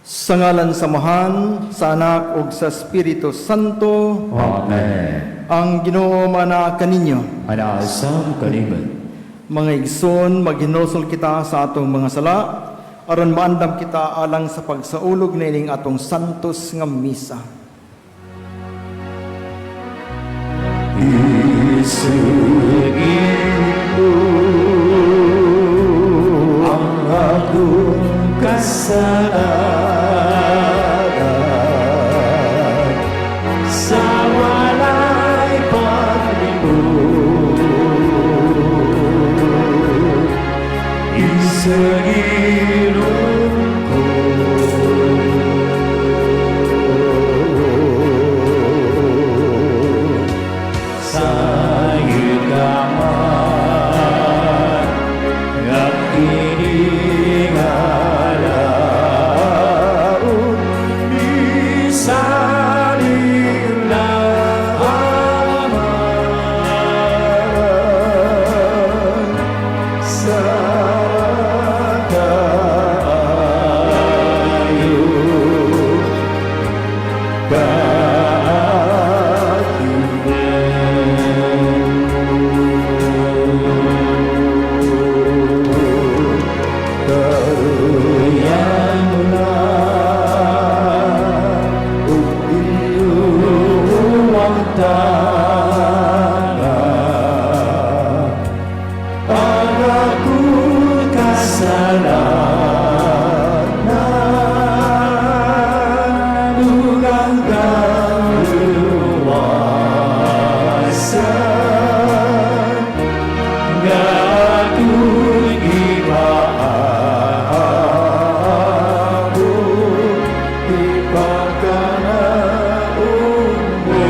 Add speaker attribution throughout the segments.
Speaker 1: Sa ngalan sa Amahan, sa Anak ug sa Espiritu Santo.
Speaker 2: Amen.
Speaker 1: Ang Ginoo maanaa kaninyo.
Speaker 2: Anaa sab kanimo.
Speaker 1: Mga igsoon, maghinulsol kita sa atong mga sala aron maandam kita alang sa pagsaulog niining atong santos nga misa.
Speaker 2: Isugid ko ang akong kasalanan sa walay paglimot. Isugid ko sa yugaman nga kiningalaon bisan ilaaman sa kaayo kaakiman. Karuyan mo na ug inyong tama ang akong kasalanan ug ang kaluwasan nga akong gipaampo ipakanaon mo.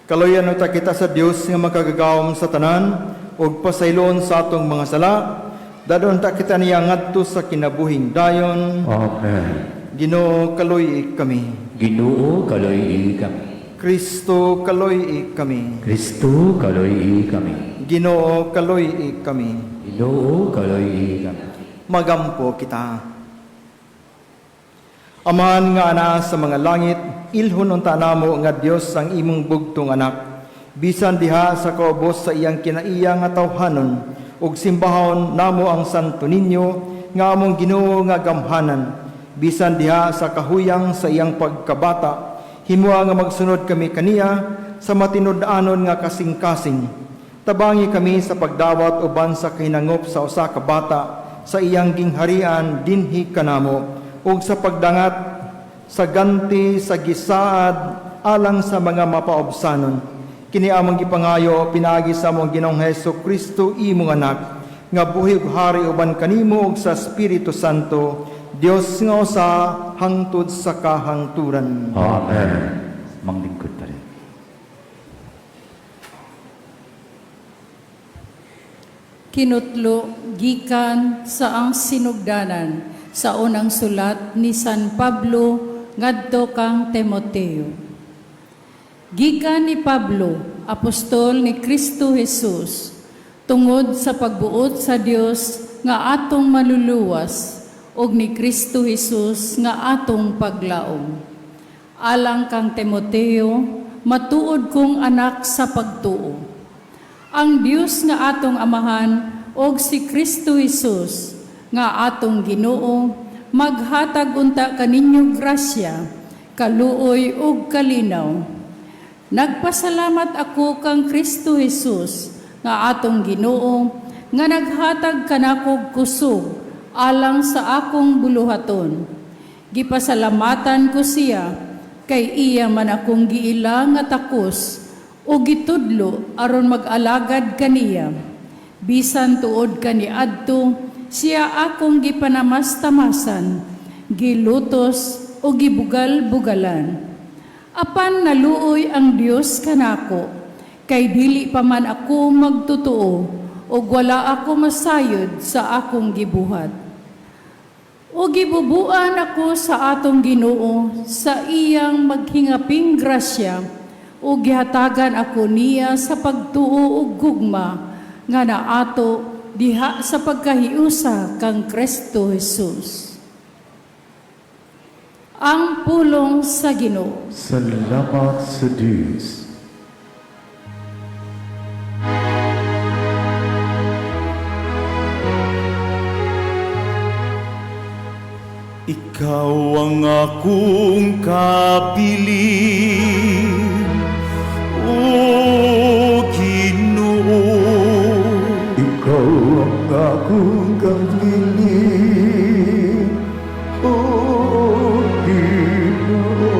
Speaker 1: Kaluyan unta kita sa Dios nga makagagahom sa tanan ug pasayloon sa atong mga sala. Dad-on ta kita niya ngadto sa kinabuhing dayon.
Speaker 2: Amen.
Speaker 1: Ginoo, kaluy-i kami.
Speaker 2: Ginoo, kaluy-i kami.
Speaker 1: Kristo, kaluy-i kami.
Speaker 2: Kristo, kaluy-i kami.
Speaker 1: Ginoo, kaluy-i kami.
Speaker 2: Ginoo, kaluy-i kami.
Speaker 1: Magampo kita. Amahan nga anaa sa mga langit, ilhon unta namo nga Dios ang imong bugtong anak. Bisan diha sa kaubos sa iyang kinaiya nga tawhanon, ug simbahon namo ang Santo Niño nga among Ginoo nga gamhanan. Bisan diha sa kahuyang sa iyang pagkabata, himoa nga magsunod kami kaniya sa matinud-anon nga kasing-kasing. Tabangi kami sa pagdawat uban sa kahinangop sa usa ka bata sa iyang gingharian dinhi kanamo ug sa pagdangat sa ganti sa gisaad alang sa mga mapaobsanon. Kini among gipangayo pinaagi sa among Ginoong Hesus Kristo, imong anak, nga buhi ug hari uban kanimo ug sa Espiritu Santo, Dios nga usa hangtod sa kahangturan.
Speaker 2: Amen. Manglingkod pa rin.
Speaker 3: Kinutlo gikan sa ang sinugdanan sa unang sulat ni San Pablo ngadto kang Timoteo. Gikan ni Pablo, apostol ni Kristo Jesus, tungod sa pagbuot sa Dios nga atong maluluwas ug ni Kristo Jesus nga atong paglaom. Alang kang Timoteo, matuod kong anak sa pagtuo. Ang Dios nga atong Amahan og si Kristo Jesus nga atong Ginoo maghatag unta kaninyo grasya, kaluoy ug kalinaw. Nagpasalamat ako kang Kristo Jesus nga atong Ginoo nga naghatag kanakog kusog alang sa akong buluhaton. Gipasalamatan ko siya kay iya man akong giila nga takos o gitudlo aron mag-alagad kaniya. Bisan tuod kaniadto, siya akong gipanamastamasan, gilutos o gibugal-bugalan. Apan naluoy ang Dios kanako, kay dili pa man ako magtotoo ug wala ako masayod sa akong gibuhat. O gibubuan ako sa atong Ginoo sa iyang maghingaping grasya ug gihatagan ako niya sa pagtuo ug gugma nga naato diha sa pagkahiusa kang Kristo Jesus. Ang pulong sa Ginoo.
Speaker 4: Salamat sa Diyos.
Speaker 5: Ikaw ang akong kabilin, O Ginoo.
Speaker 4: Ikaw ang akong kabilin, O Ginoo.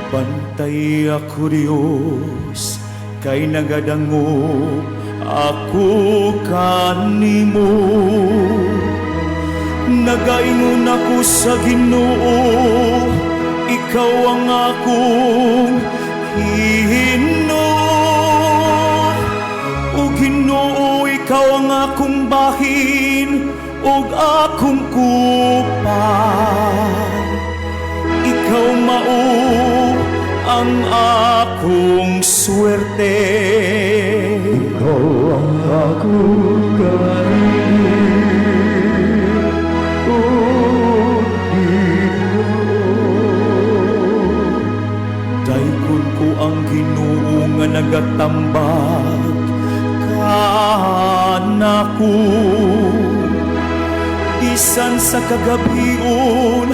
Speaker 5: Bantay ako, Diyos, kay nagadangop ako kanimo. Nagaingon ako sa Ginoo, ikaw ang akong Ginoo. O Ginoo, ikaw ang akong bahin ug akong kupal. Ikaw mao ang akong swerte.
Speaker 4: Ikaw ang akong kabilin, O Ginoo.
Speaker 5: Daykon ko ang Ginoo nga nagatambag kanako. Bisan sa kagabion,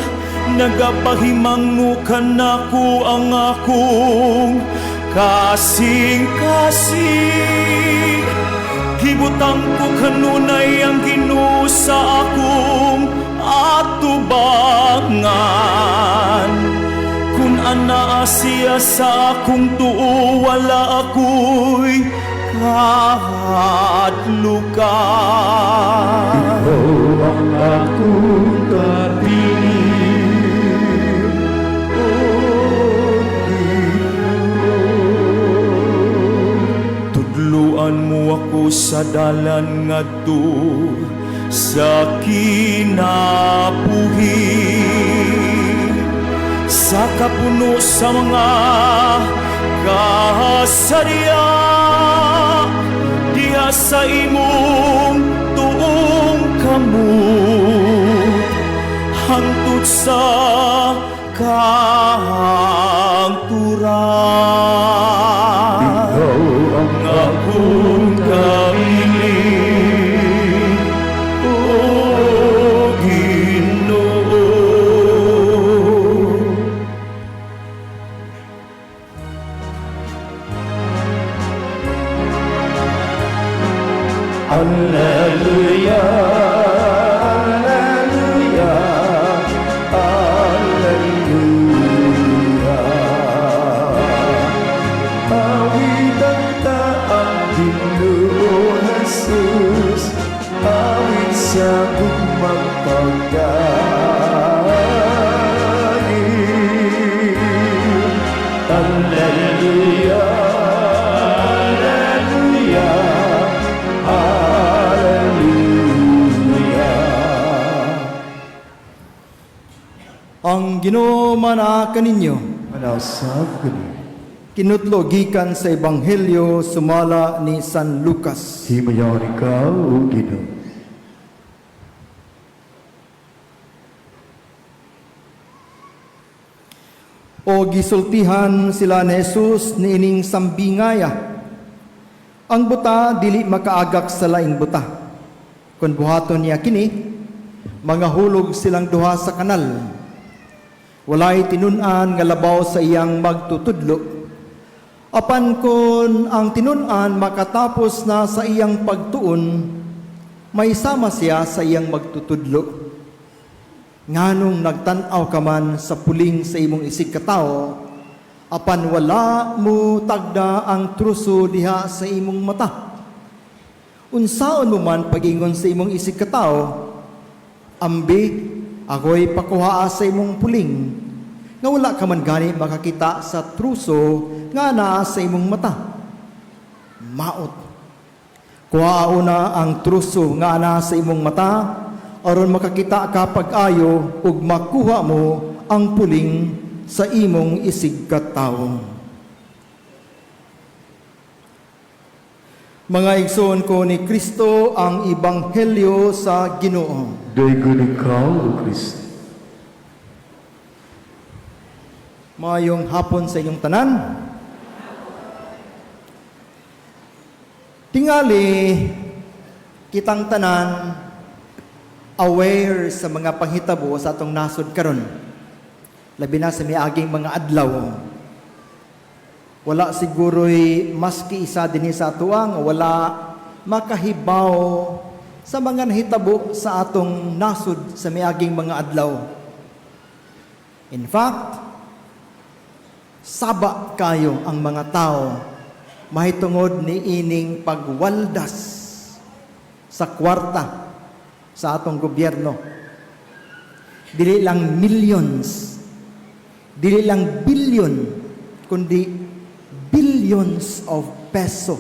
Speaker 5: nagapahimangno kanako ang akong kasing-kasing. Gibutang ko kanunay ang Ginoo sa akong atubangan. Kung anaa siya sa akong tuo, wala ako'y kahadlukan.
Speaker 4: Ikaw ang akong kabilin, O Ginoo.
Speaker 5: Tudluan mo ako sa dalan ngadto sa kinabuhi, sa kapuno sa mga kasadya, diha sa imong tuong kamot hangtod sa kahangturan.
Speaker 4: Ikaw ang
Speaker 5: Akong kabilin, O Ginoo.
Speaker 4: Alleluia, Alleluia, Alleluia. Awitan ta ang Ginoo Jesus, awit sa gugmang pagdaig. Alleluia, Alleluia, Alleluia.
Speaker 1: Ang Ginoo manaa kaninyo.
Speaker 4: Manasab kani.
Speaker 1: Kinutlo gikan sa Ebanghelyo sumala ni San Lucas.
Speaker 4: Himayaon ikaw, O Ginoo.
Speaker 1: O gisultihan sila ni Jesus niining sambingaya. Ang buta dili makaagak sa laing buta. Kung buhaton niya kini, mga hulog silang duha sa kanal. Walay tinun-an nga labaw sa iyang magtutudlo. Apan kon ang tinun-an makatapos na sa iyang pagtuon, may sama siya sa iyang magtutudlo. Nganong nagtan-aw ka man sa puling sa imong isig katawo, apan wala mo tagda ang truso diha sa imong mata? Unsaon mo man pag-ingon sa imong isig katawo, "Ambi, ako'y pakuhaa sa imong puling," nga wala ka man gani makakita sa truso nga naa sa imong mata? Maot. Kuhaa una ang truso nga naa sa imong mata, aron makakita ka pag-ayo ug makuha mo ang puling sa imong isig katawo. Mga igsoon ko ni Kristo, ang ebanghelyo sa Ginoo.
Speaker 4: Daygon ikaw, O Kristo.
Speaker 1: Maayong hapon sa inyong tanan. Tingali, kitang tanan aware sa mga panghitabo sa atong nasod karon. Labi na sa miaging mga adlaw. Wala siguro'y maski isa dinhi sa atoa nga wala makahibaw sa mga nahitabo sa atong nasod sa miaging mga adlaw. In fact, saba kayo ang mga tao mahitungod ni ining pagwaldas sa kwarta sa atong gobyerno. Dili lang millions, dili lang billion, kundi billions of peso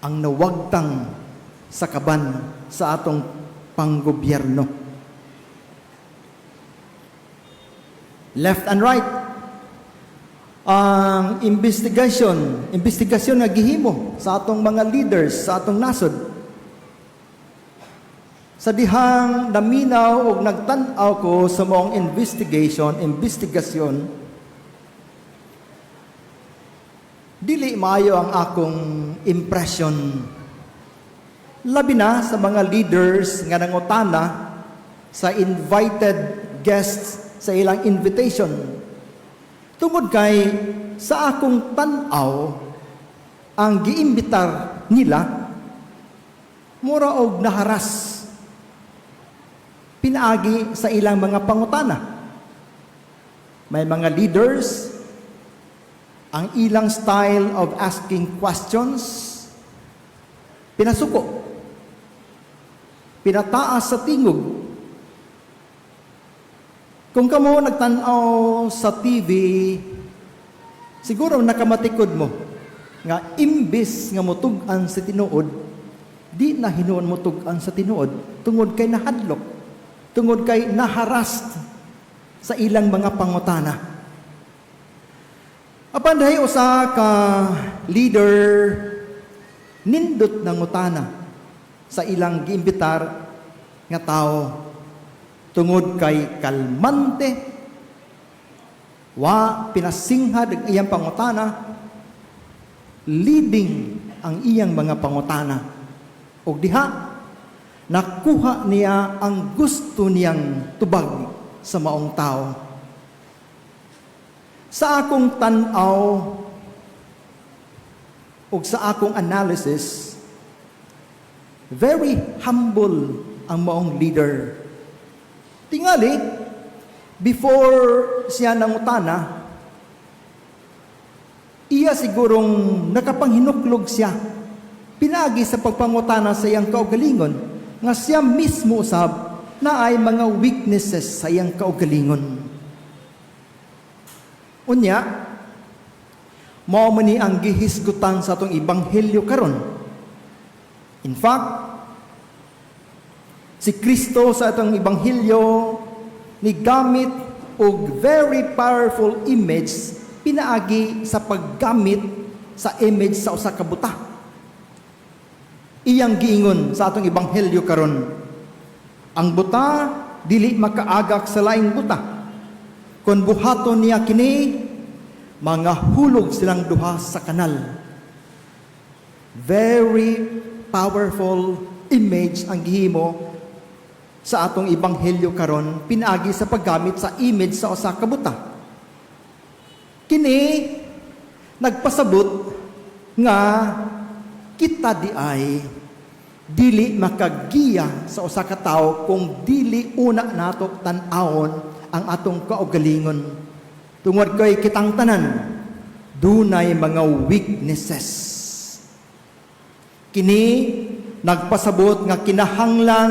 Speaker 1: ang nawagtang sa kaban sa atong panggobyerno. Left and right, ang investigasyon nga gihimo sa atong mga leaders sa atong nasod. Sa dihang naminaw og nagtan-aw ko sa maong investigasyon, dili maayo ang akong impression. Labi na sa mga leaders nga nangutana sa invited guests sa ilang invitation. Tungod kay sa akong tan-aw, ang giimbitar nila mura og naharas pinaagi sa ilang mga pangutana. May mga leaders, ang ilang style of asking questions, pinasuko, pinataas sa tingog. Kung kamo nagtan-aw sa TV, siguro nakamatikod mo nga imbis nga motug-an sa tinuod, di na hinuon motug-an sa tinuod tungod kay nahadlok, tungod kay naharast sa ilang mga pangutana. Apan dahi usa ka leader nindot nangutana sa ilang giimbitar nga tao tungod kay kalmante, wa pinasinghad ang iyang pangutana, leading ang iyang mga pangutana. Og diha nakuha niya ang gusto niyang tubag sa maong tao. Sa akong tan-aw ug sa akong analysis, very humble ang maong leader. Tingali, before siya nangutana, iya sigurong nakapanghinuklog siya. Pinagi sa pagpangutana sa iyang kaugalingon, nga siya mismo usab na ay mga weaknesses sa iyang kaugalingon. Unya, mao man ni ang gihisgutan sa atong ebanghelyo karon. In fact, si Kristo sa atong ebanghelyo ni gamit og very powerful image pinaagi sa paggamit sa image sa usa ka buta. Iyang giingon sa atong ebanghelyo karon, ang buta dili makaagak sa laing buta. Kon buhaton niya kini, mga hulog silang duha sa kanal. Very powerful image ang gihimo sa atong ebanghelyo karon pinaagi sa paggamit sa image sa usa ka buta. Kini nagpasabot nga kita di ay dili makagiya sa usa ka tawo kung dili una nato tan-awon ang atong kaugalingon. Tungod kay kitang tanan dunay mga weaknesses. Kini nagpasabot nga kinahanglan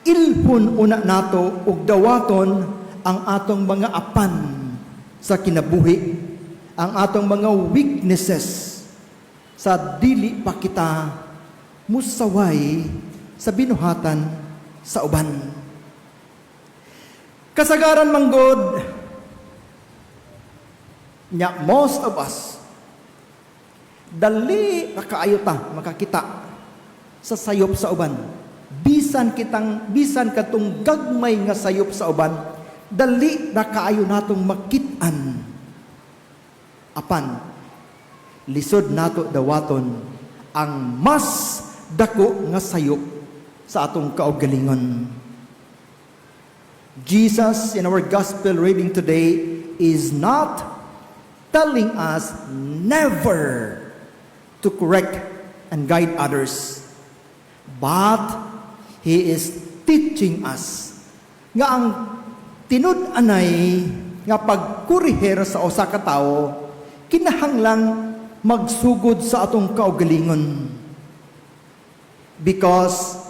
Speaker 1: ilhon una nato ug dawaton ang atong mga apan sa kinabuhi, ang atong mga weaknesses sa dili pa kita musaway sa binuhatan sa uban. Kasagaran manggod nya most of us Dali ra kaayo ta makakita sa sayop sa uban. Bisan katong gagmay nga sayop sa uban, dali ra kaayo natong makit-an. Apan lisod nato dawaton ang mas dako nga sayop sa atong kaugalingon. Jesus in our gospel reading today is not telling us never to correct and guide others, but He is teaching us nga ang tinud-anay nga pagkurihir sa usa ka tawo kinahanglang magsugod sa atong kaugalingon. Because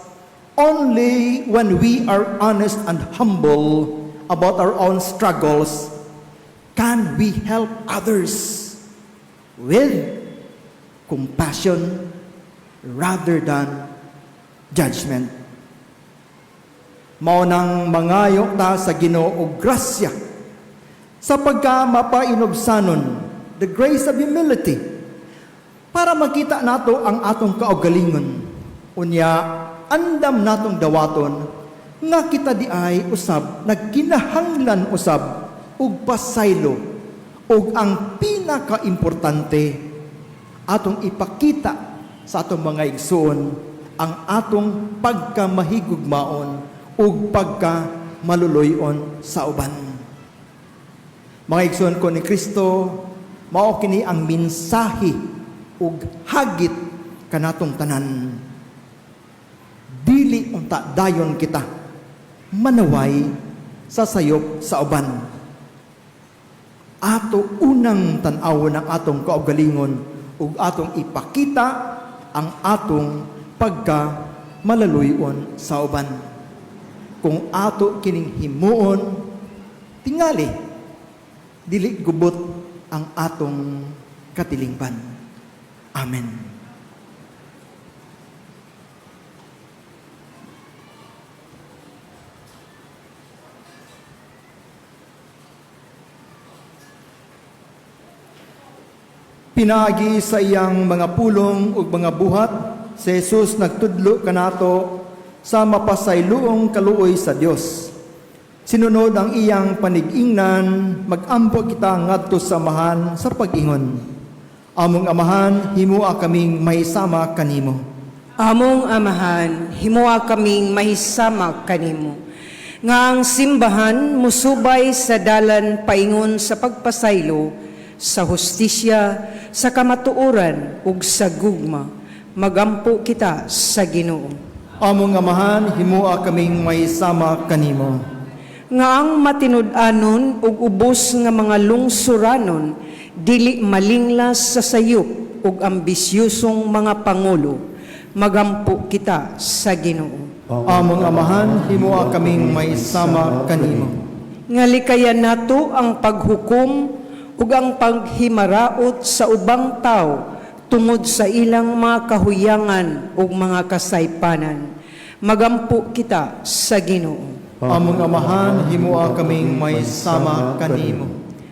Speaker 1: only when we are honest and humble about our own struggles can we help others with compassion rather than judgment. Mao nang mangayo ta sa Ginoo og grasya sa pagka mapainubsanon, the grace of humility, para makita nato ang atong kaugalingon. Unya, andam natong dawaton nga kita diay usab nagkinahanglan usab og pasaylo, ug ang pinakaimportante, atong ipakita sa atong mga igsoon ang atong pagkamahigugmaon ug pagkamaluloy-on sa uban. Mga igsoon ko ni Kristo, mao kini ang mensahe ug hagit kanatong tanan. Dili unta dayon kita manaway sa sayop sa uban. Ato unang tan-awon ang atong kaugalingon ug atong ipakita ang atong pagka malaluyon sa uban. Kung ato kining himuon, tingali dili gubot ang atong katilingban. Amen. Pinaagi sa iyang mga pulong ug mga buhat, si Jesus nagtudlo kanato sa mapasayloong kaluoy sa Dios. Sinunod ang iyang panig-ingnan, magampo kita ngadto sa Amahan sa pag-ingon. Among Amahan, himua kaming mahisama kanimo.
Speaker 6: Among Amahan, himua kaming mahisama kanimo. Nga ang simbahan musubay sa dalan paingon sa pagpasaylo, sa hustisya, sa kamatuoran ug sa gugma. Magampo kita sa Ginoo.
Speaker 1: Among Amahan, himua kaming mahisama kanimo.
Speaker 6: Nga ang matinud-anon ug ubos nga mga lungsuranon dili malinglas sa sayop ug ambisyosong mga pangulo. Magampo kita sa Ginoo.
Speaker 1: Among Amahan, himua kaming mahisama kanimo.
Speaker 6: Nga likayan nato ang paghukom ug ang paghimaraot sa ubang tawo tungod sa ilang mga kahuyangan ug mga kasaypanan. Magampo kita sa Ginoo.
Speaker 1: Among Amahan, himua kaming mahisama kanimo.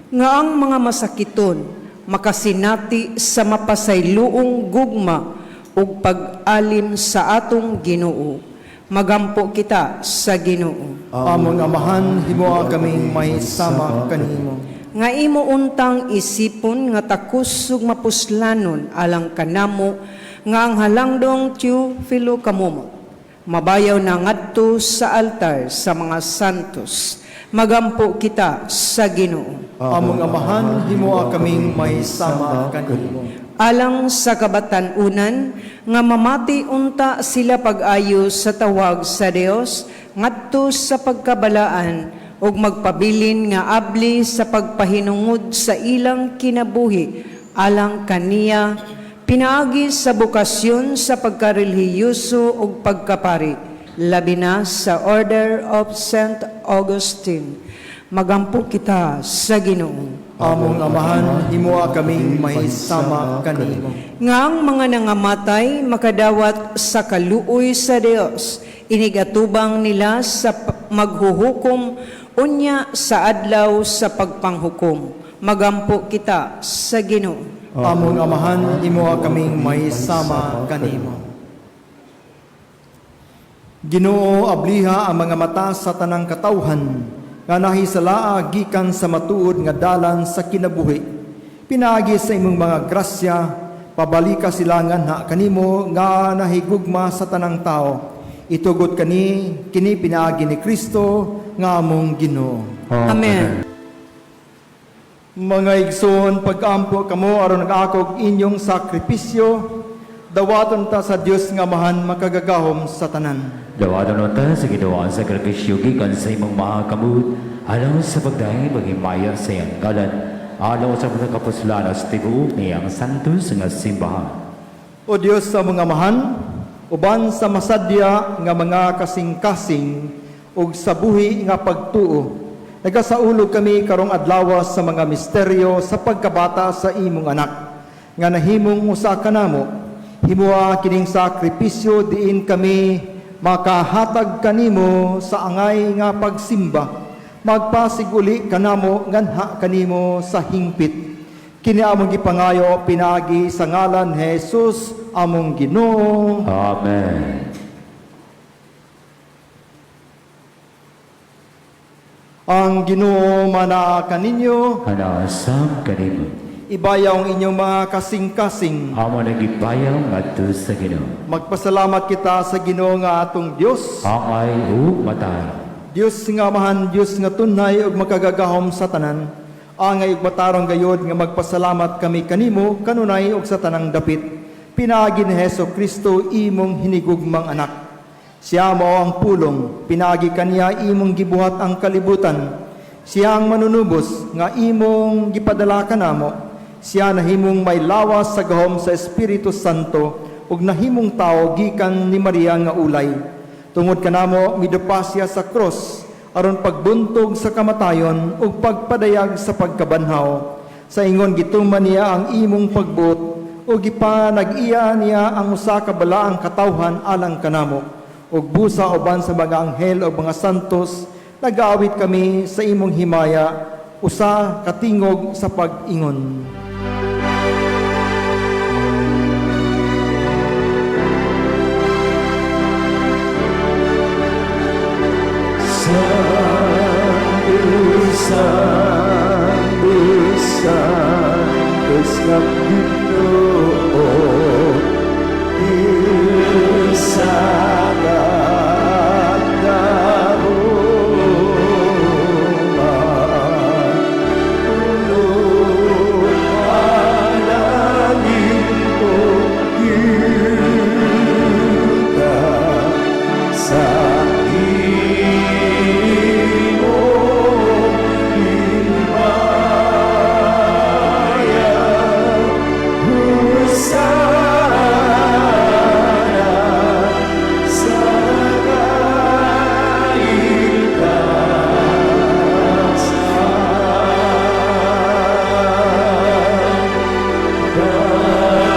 Speaker 6: Nga ang mga masakiton makasinati sa mapasayloong gugma ug pag-alim sa atong Ginoo. Magampo kita sa Ginoo.
Speaker 1: Among Amahan, himua kaming mahisama kanimo.
Speaker 6: Nga imo untang isipon nga takos ug mapuslanon alang kanamo nga ang halangdong Teofilo Camomot mabayaw na ngadto sa altar sa mga santos. Magampo kita sa Ginoo.
Speaker 1: Among Amahan, himua kaming mahisama kanimo.
Speaker 6: Alang sa kabatan-unan nga mamati unta sila pag-ayo sa tawag sa Dios ngadto sa pagkabalaan ug magpabilin nga abli sa pagpahinungod sa ilang kinabuhi alang kaniya pinaagi sa bokasyon sa pagkarelihiyoso ug pagkapari, labi na sa Order of Saint Augustine. Magampo kita sa Ginoo.
Speaker 1: Among Amahan, himua kaming mahisama kanimo.
Speaker 6: Nga ang mga nangamatay makadawat sa kaluoy sa Dios, inigatubang nila sa maghuhukom unya sa adlaw sa pagpanghukom. Magampo kita sa Ginoo.
Speaker 1: Among Amahan, himoa kaming mahisama kanimo. Ginoo, abliha ang mga mata sa tanang katawhan nga nahisalaa gikan sa matuod nga dalan sa kinabuhi. Pinaagi sa imong mga grasya, pabalika sila nganha kanimo nga nahigugma sa tanang tao. Itugot kani kini pinaagi ni Kristo nga among Ginoo.
Speaker 6: Amen.
Speaker 1: Mga igsoon, pag-ampo kamo aron nag-akog inyong sakripisyo, dawaton ta sa Dios nga Amahan makagagahom sa tanan.
Speaker 2: Dawaton unta sa Ginoo ang sakripisyo gikan sa imong mga kamot, alang sa pagdaig paghimaya sa iyang ngalan, alang sa mga kapuslanan sa tibuok niyang santos nga simbahan.
Speaker 1: O Dios sa mga amahan, uban sa masadya nga mga kasing-kasing ug sa buhi nga pagtuo, nagasaulog kami karong adlaw sa mga misteryo sa pagkabata sa imong anak, nga nahimong usa kanamo. Himoa kining sakripisyo diin kami makahatag kanimo sa angay nga pagsimba. Magpasiguli kanamo nganha kanimo sa hingpit. Kini among gipangayo pinaagi sa ngalan ni Jesus among Ginoo.
Speaker 2: Amen.
Speaker 1: Ang Ginoo manaa kaninyo,
Speaker 2: Anaa sab kanimo.
Speaker 1: Ibayaw ang inyong mga kasing-kasing.
Speaker 2: Amo nagibayaw ngadto sa Ginoo.
Speaker 1: Magpasalamat kita sa Ginoo nga atong Dios.
Speaker 2: Angay ug matarong.
Speaker 1: Dios nga Amahan, Dios nga tunhay ug makagagahom sa tanan. Angay ug matarong gayod nga magpasalamat kami kanimo kanunay ug sa tanang dapit. Pinaagi ni Hesus Kristo imong hinigugmang anak. Siya mao ang pulong, pinaagi kaniya imong gibuhat ang kalibutan. Siya ang manunubos nga imong gipadala kanamo. Siya nahimong may lawas sa gahom sa Espiritu Santo ug nahimong tawo gikan ni Maria nga ulay. Tungod kanamo midupa siya sa cross aron pagbuntog sa kamatayon ug pagpadayag sa pagkabanhaw. Sa ingon gituman niya ang imong pagbuot ug gipanag-iya niya ang usa ka balaang katawhan alang kanamo. Ug busa uban sa mga anghel ug mga santos, nagaawit kami sa imong himaya, usa katingog sa pag-ingon.
Speaker 4: Santo, Santo, sa Ginoo, isa kagahuman, puno ang langit ug yuta sa imong himaya. Hosana sa kaitasan.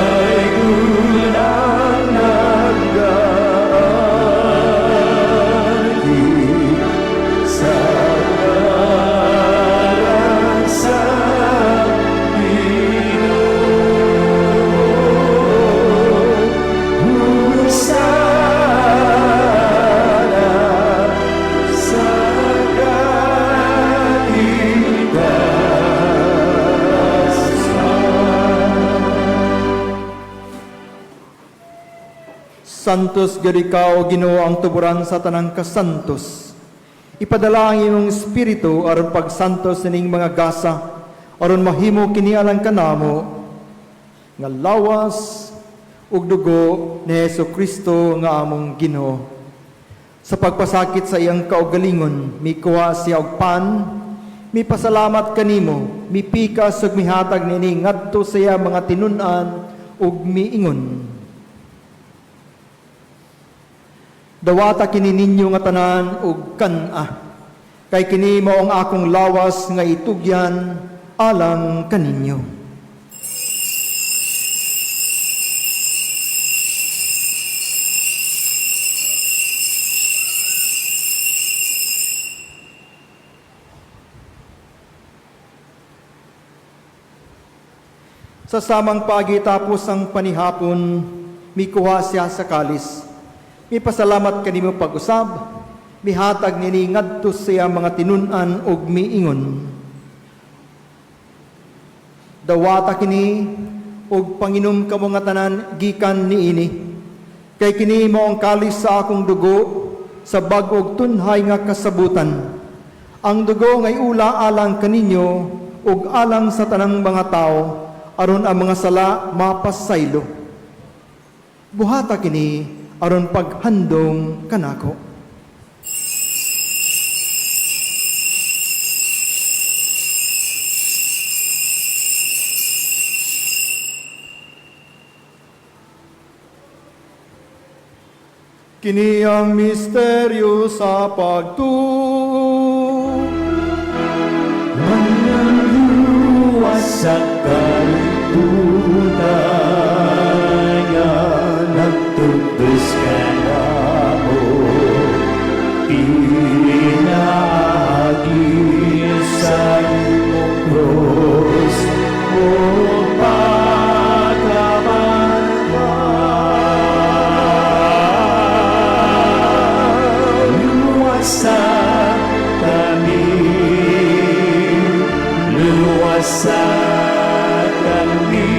Speaker 4: Daygon ang nagaagi sa ngalan sa Ginoo. Hosana sa kaitasan.
Speaker 1: Santos gyud ikaw, Ginoo, ang tuburan sa tanang kasantos. Ipadala ang imong espiritu aron pagsantos sining mga gasa, aron mahimo kini alang kanamo nga lawas ug dugo ni Hesus Kristo nga among Ginoo. Sa pagpasakit sa iyang kaugalingon, mikuha siya og pan, mipasalamat kanimo, mipikas ug mihatag niini ngadto sa iya mga tinun-an ug miingon: Dawata kini ninyo nga tanan ug kan-a, kay kini mao ang akong lawas nga itugyan alang kaninyo. Sa samang paagi tapos ang panihapon, mikuha siya sa kalis. Mipasalamat kanimo pag-usab, mihatag nini ngadto sa iyang mga tinun-an ug miingon: "Dawata kini ug panginom kamo nga tanan gikan niini. Kay kini mao ang kalis sa akong dugo sa bag-ong tunhay nga kasabutan. Ang dugo ngay ula alang kaninyo ug alang sa tanang mga tao aron ang mga sala mapasaylo. Buhata kini aron paghandong kanako." Kini ang misteryo sa pagtuo.
Speaker 4: Mangaluwas sa kalibutan nga nagtubos kanamo pinaagi sa imong krus ug pagkabanhaw. Luwasa kami, luwasa kami.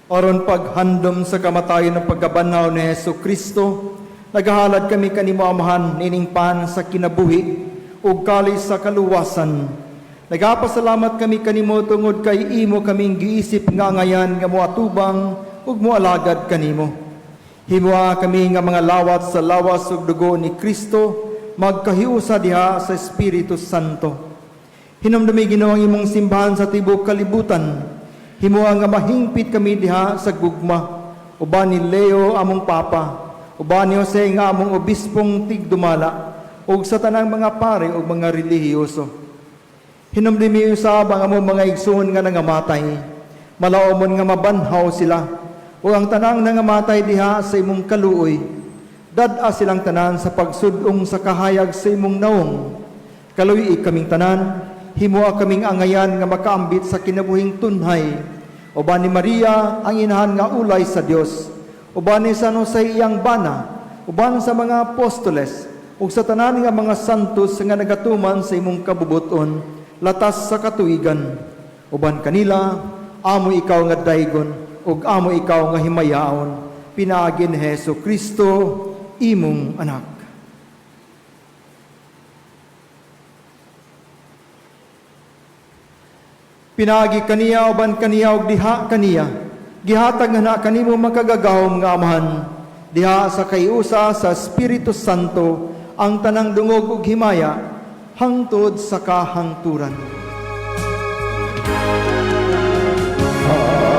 Speaker 1: Aron paghandom sa kamatayon ug pagkabanhaw ni Hesu Kristo, nagahalad kami kanimo, Amahan, nining pan sa kinabuhi ug kalis sa kaluwasan. Nagapasalamat kami kanimo tungod kay imo kaming giisip nga angayan nga moatubang ug moalagad kanimo. Himoa kami nga mga lawat sa lawas ug dugo ni Kristo magkahiusa diha sa Espiritu Santo. Hinumdumi, Ginoo, ang imong simbahan sa tibuok kalibutan. Himoa nga mahingpit kami diha sa gugma uban ni Leo among Papa, uban ni Jose nga among obispong tigdumala, ug sa tanang mga pare ug mga relihiyoso. Hinumdumi usab ang among mga igsoon nga nangamatay. Malaomon nga mabanhaw sila ug ang tanang nangamatay diha sa imong kaluoy. Dad-a silang tanan sa pagsud-ong sa kahayag sa imong nawong. Kaluy-i kaming tanan, himoa kaming angayan nga makaambit sa kinabuhing tunhay. Uban ni Maria, ang inahan nga ulay sa Dios, uban ni San Jose iyang bana, uban sa mga apostoles, ug sa tanan nga mga santos nga nagatuman sa imong kabubuton, latas sa katuigan. Uban kanila, amo ikaw nga daygon, ug amo ikaw nga himayaon, pinaagi ni Hesu Kristo, imong anak. Pinaagi kaniya, uban kaniya, ug diha kaniya, gihatag nga na kanimo makagagahom nga Amahan, diha sa kaiusa sa Espiritu Santo, ang tanang dungog ug himaya hangtod sa kahangturan.
Speaker 4: Amen,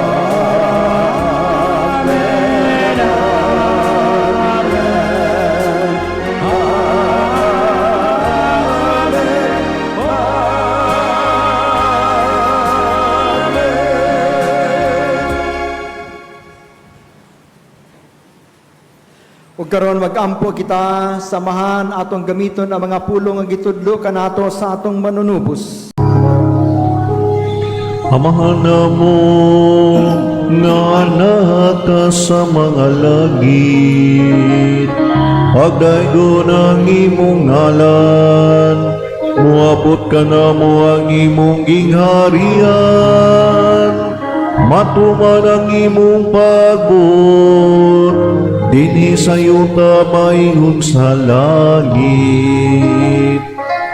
Speaker 4: Amen, Amen, Amen.
Speaker 1: Ug karon mag-ampo kita sa Amahan, atong gamiton ang mga pulong nga gitudlo kanato sa atong manunubos.
Speaker 7: Amahan namo nga naa ka sa mga langit, pagdaygon ang imong ngalan, muabot kanamo ang imong gingharian, matuman ang imong pagbuot, dinhi sa yuta maingon sa langit.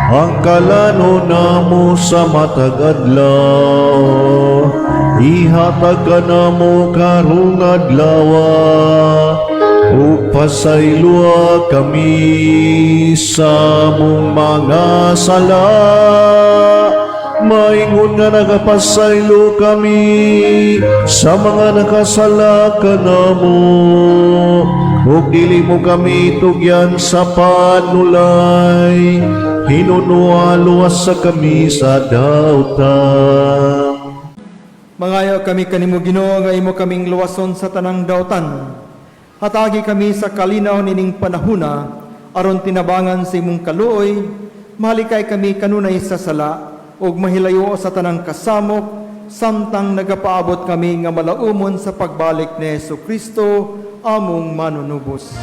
Speaker 7: Ang kalanon namo sa matag adlaw, ihatag kanamo karong adlawa, ug pasayloa kami sa among mga sala, maingon nga nagapasaylo kami sa mga nakasala kanamo. Ug dili mo kami tugyan sa panulay, hinunoa luwasa kami sa dautan.
Speaker 1: Mangayo kami kanimo, Ginoo, nga imo kaming luwason sa tanang dautan. Hatagi kami sa kalinaw nining panahuna aron tinabangan sa imong kaluoy, malikay kami kanunay sa sala. ug mahilayo sa tanang kasamok samtang nagapaabot kami nga malaumon sa pagbalik ni Hesus Kristo among manunubos.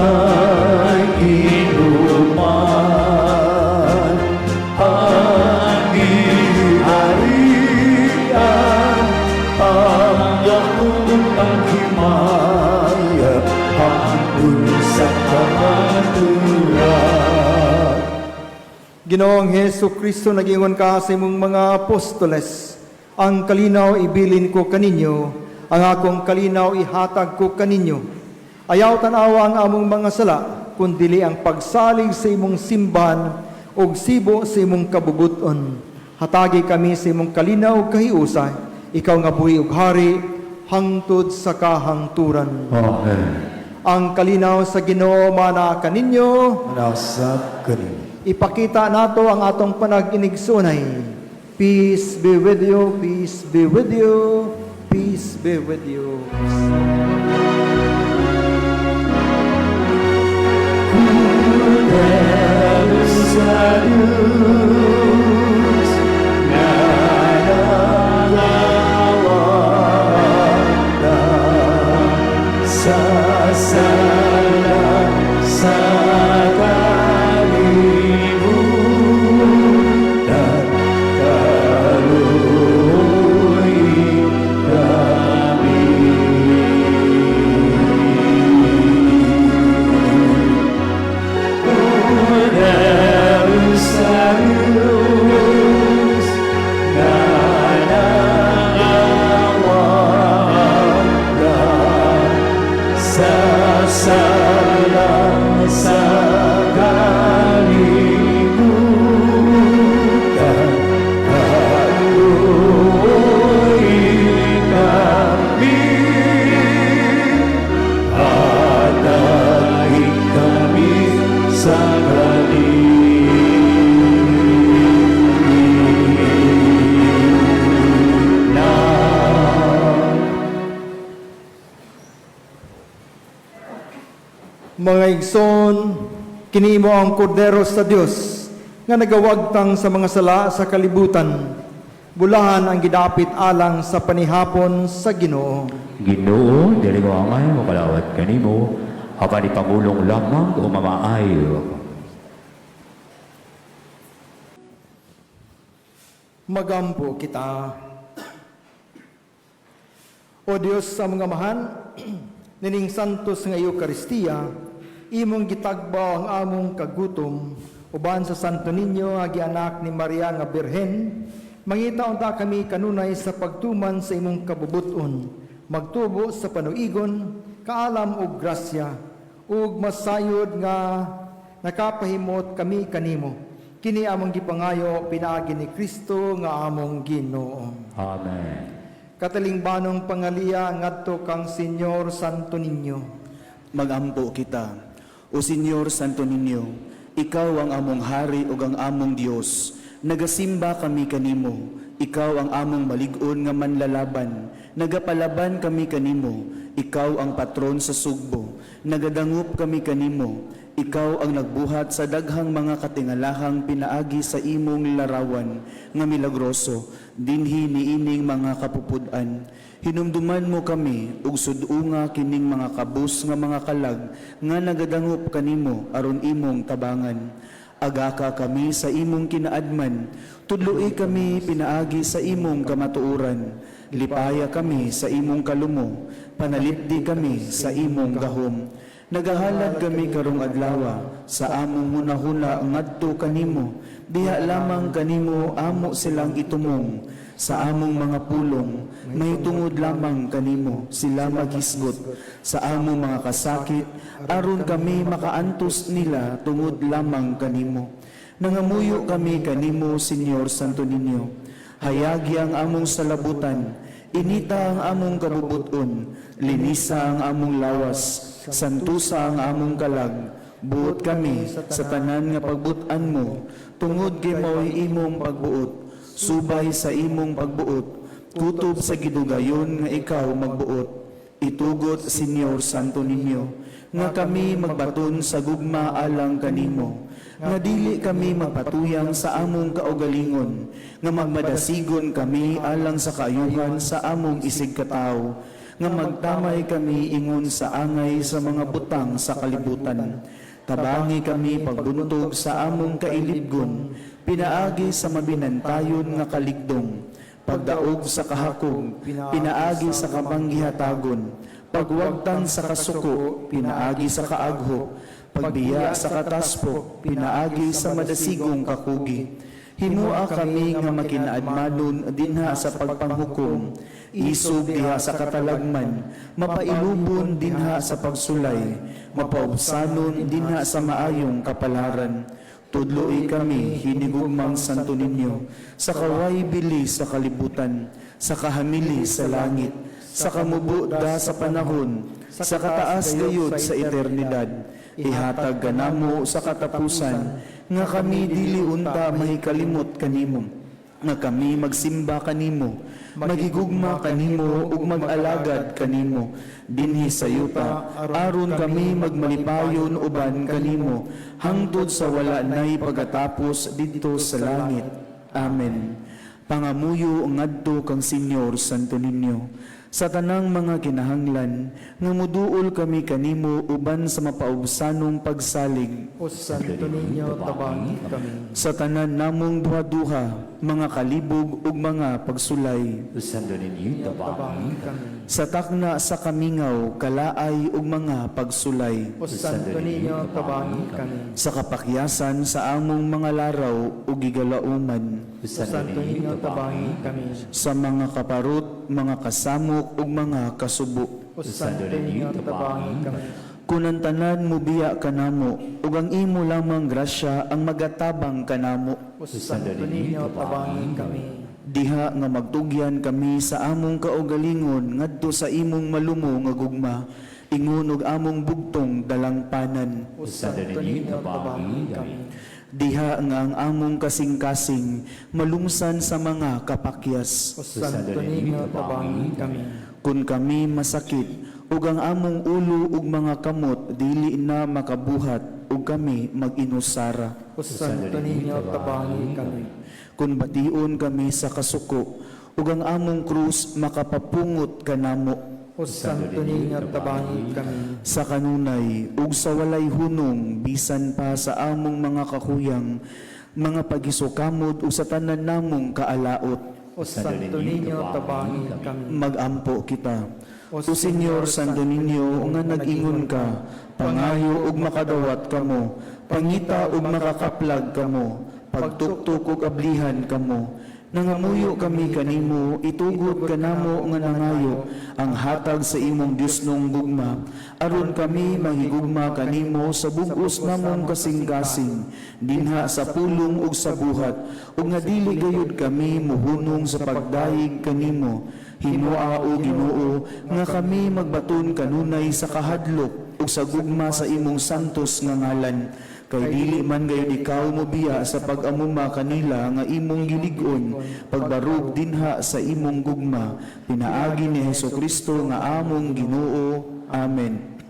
Speaker 4: Ay inuman ang gingharian, ang gahom, ang himaya, hangtod sa kamatuoran.
Speaker 1: Ginoong Hesus Kristo, nagingon ka sa imong mga apostoles, "Ang kalinaw ibilin ko kaninyo, ang akong kalinaw ihatag ko kaninyo." Ayaw tanawa ang among mga sala, kundili ang pagsalig sa imong simbahan ug sibo sa imong kabubuton. Hatagi kami sa imong kalinaw ug kahiusa, ikaw nga buhi ug hari hangtod sa kahangturan.
Speaker 2: Amen.
Speaker 1: Ang kalinaw sa Ginoo mana kaninyo.
Speaker 4: Manasab kaninyo.
Speaker 1: Ipakita nato ang atong panag-inigsunay. Peace be with you, peace be with you, peace be with you.
Speaker 4: Sa Diyos nga nangawata sa sala sa kalibutan, kaluoyi kami. Kordero sa Diyos nga nangawata sa sala sa kalibutan, kaluoyi kami. Hatagi kami sa kalinaw.
Speaker 1: Mga igsoon, kini mao ang kordero sa Dios nga nagawagtang sa mga sala sa kalibutan. Bulahan ang gidapit alang sa panihapon sa Ginoo.
Speaker 2: Ginoo, dili ko angay makalawat kanimo, apan ipamulong lamang o mamaayo ako.
Speaker 1: Magampo kita. O Dios sa mga amahan, nining santos nga Eukaristiya, imong gitagbaw ang among kagutom uban sa Santo Niño nga gianak ni Maria nga Birhen, mangita unta kami kanunay sa pagtuman sa imong kabubuton, magtubo sa panuigon, kaalam ug grasya, ug masayod nga nakapahimot kami kanimo. Kini among gipangayo pinaagi ni Kristo nga among Ginoo.
Speaker 2: Amen.
Speaker 1: Katalingbanong pangaliya ngadto kang Señor Santo Niño.
Speaker 5: Magampo kita. O Señor Santo Niño, ikaw ang among hari ug ang among Dios. Nagasimba kami kanimo. Ikaw ang among malig-on nga manlalaban. Nagapalaban kami kanimo. Ikaw ang patron sa Sugbo. Nagadangop kami kanimo. Ikaw ang nagbuhat sa daghang mga katingalahang pinaagi sa imong larawan nga milagroso dinhi niining mga kapupud-an. Hinumduman mo kami ug sud-unga kining mga kabus nga mga kalag nga nagadangop kanimo aron imong tabangan. Agaka kami sa imong kinaadman, tudloi kami pinaagi sa imong kamatuoran. Lipaya kami sa imong kalumo, panalipdi kami sa imong gahom. Nagahalad kami karong adlawa sa among hunahuna ngadto kanimo. Diha lamang kanimo amo silang itumong. Sa among mga pulong, mahitungod lamang kanimo sila maghisgot. Sa among mga kasakit, aron kami makaantos nila tungod lamang kanimo. Nangamuyo kami kanimo, Señor Santo Niño. Hayagi ang among salabutan, inita ang among kabubuton, linisa ang among lawas, santusa ang among kalag. Buot kami sa tanan nga pagbutan mo, tungod kay mao'y imong pagbuot, subay sa imong pagbuot, kutob sa gidugayon nga ikaw magbuot. Itugot, Senyor Santo Niño, nga kami magbaton sa gugma alang kanimo, nga dili kami magpatuyang sa among kaugalingon, nga magmadasigon kami alang sa kaayuhan sa among isigkatawo, nga magtamay kami ingon sa angay sa mga butang sa kalibutan. Tabangi kami pagbuntog sa among kailibgon, pinaagi sa mabinantayon nga kaligdong, pagdaog sa kahakog, pinaagi sa kamanggihatagon, pagwagtang sa kasuko, pinaagi sa kaagho, pagbiya sa kataspok, pinaagi sa madasigong kakugi. Himua kami nga makinaadmanon dinha sa pagpanghukom, isog diha sa katalagman, mapailubon dinha sa pagsulay, mapaubsanon dinha sa maayong kapalaran. Tudloi kami, hinigugmang Santo Niño, sa kaway bili sa kalibutan, sa kahamili sa langit, sa kamubo da sa panahon, sa kataas gayud sa eternidad. Ihatag kanamo sa katapusan, nga kami dili unta mahikalimot kanimo, nga kami magsimba kanimo, magigugma kanimo ug mag-alagad kanimo dinhi sa yuta, aron kami magmalipayon uban kanimo hangtod sa wala nay pagkatapos didto sa langit. Amen. Pangamuyo ngadto kang Senyor Santo Niño sa tanang mga kinahanglan nga muduol kami kanimo uban sa mapaubsanong pagsalig.
Speaker 1: O Santo Niño, tabangi kami.
Speaker 5: Sa tanan namong duha-duha, mga kalibog ug mga pagsulay.
Speaker 2: O Santo Niño, tabangi kami.
Speaker 5: Sa takna sa kamingaw, kalaay ug mga pagsulay.
Speaker 1: O Santo Niño, tabangi kami.
Speaker 5: Sa kapakyasan sa among mga laraw ug gigalauman.
Speaker 2: O
Speaker 1: O Santo Niño, tabangi kami.
Speaker 5: Sa mga kaparot, mga kasamok ug mga kasubo.
Speaker 1: O Santo Niño, tabangi kami.
Speaker 5: Kun ang tanan mobiya kanamo, ug ang imo lamang grasya ang magatabang kanamo.
Speaker 1: O Santo Niño, tabangi kami.
Speaker 5: Diha nga magtugyan kami sa among kaugalingon ngadto sa imong malumo nga gugma, ingon og among bugtong dalangpanan.
Speaker 1: O Santo Niño, tabangi kami.
Speaker 5: Diha nga ang among kasing-kasing malungsan sa mga kapakyas.
Speaker 1: O Santo Niño, tabangi kami.
Speaker 5: Kun kami masakit ug ang among ulo ug mga kamot dili na makabuhat ug kami mag-inusara.
Speaker 1: O Santo Niño, tabangi kami.
Speaker 5: Kun bation kami sa kasuko ug ang among krus makapapungot kanamo.
Speaker 1: O Santo Niño, tabangi kami.
Speaker 5: Sa kanunay ug sa walay hunong bisan pa sa among mga kakuyang, mga pagisukamot ug sa tanan namong kaalaot.
Speaker 1: O Santo Niño, tabangi kami.
Speaker 5: Magampo kita. O Senyor Santo Niño, nga nag-ingon ka, pangayo ug makadawat kamo, pangita ug makakaplag kamo, pagtuktok ug ablihan kamo. Nangamuyo kami kanimo, itugot kanamo nga nangayo ang hatag sa imong Diosnong gugma, aron kami mahigugma kanimo sa bug-os namong kasing-kasing, dinha sa pulong ug sa buhat, ug nga dili gayud kami muhunong sa pagdayeg kanimo. Himoa, o Ginoo, nga kami magbaton kanunay sa kahadlok ug sa gugma sa imong santos nga ngalan. Kay dili man gayud ikaw mobiya sa pag-amuma kanila nga imong gilig-on, pagbarug dinha sa imong gugma, pinaagi ni Hesukristo nga among Ginoo. Amen.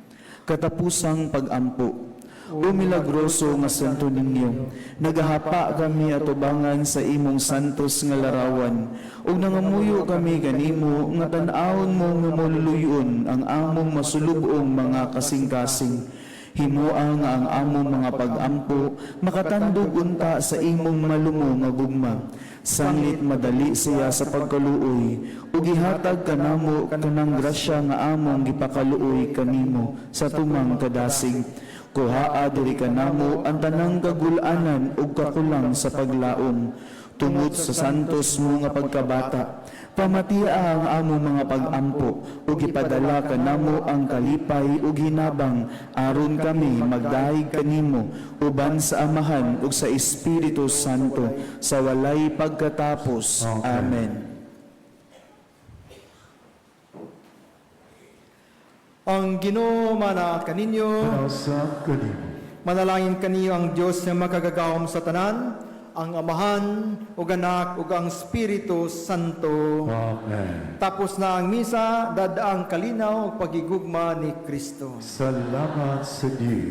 Speaker 5: Katapusang pag-ampo. O milagroso nga Santo Niño, nagahapa kami atubangan sa imong santos nga larawan, ug nangamuyo kami kanimo nga tan-awon mo nga moluluyon ang among masulub-ong mga kasing-kasing. Himoa nga ang among mga pag-ampo makatandog unta sa imong malumo nga gugma. Sanglit madali siya sa pagkaluoy, ug gihatag kanamo kanang grasya nga among gipakaluoy kanimo sa tumang kadasig. Kuhaa diri kanamo ang tanang kagul-anan ug kakulang sa paglaom. Tungod sa santos mo nga pagkabata, pamatia ang among mga pag-ampo ug ipadala kanamo ang kalipay ug hinabang aron kami magdayeg kanimo uban sa Amahan ug sa Espiritu Santo sa walay pagkatapos. Amen.
Speaker 1: Ang Ginoo mana kaninyo.
Speaker 7: Sa kanimo.
Speaker 1: Manalangin kaniyo ang Dios nga makagagahom sa tanan, Ang Amahan, ug Anak, ug ang Espiritu Santo.
Speaker 2: Amen.
Speaker 1: Tapos na ang misa, dadaang kalinaw ug pagigugma ni Kristo.
Speaker 2: Salamat sa Diyos.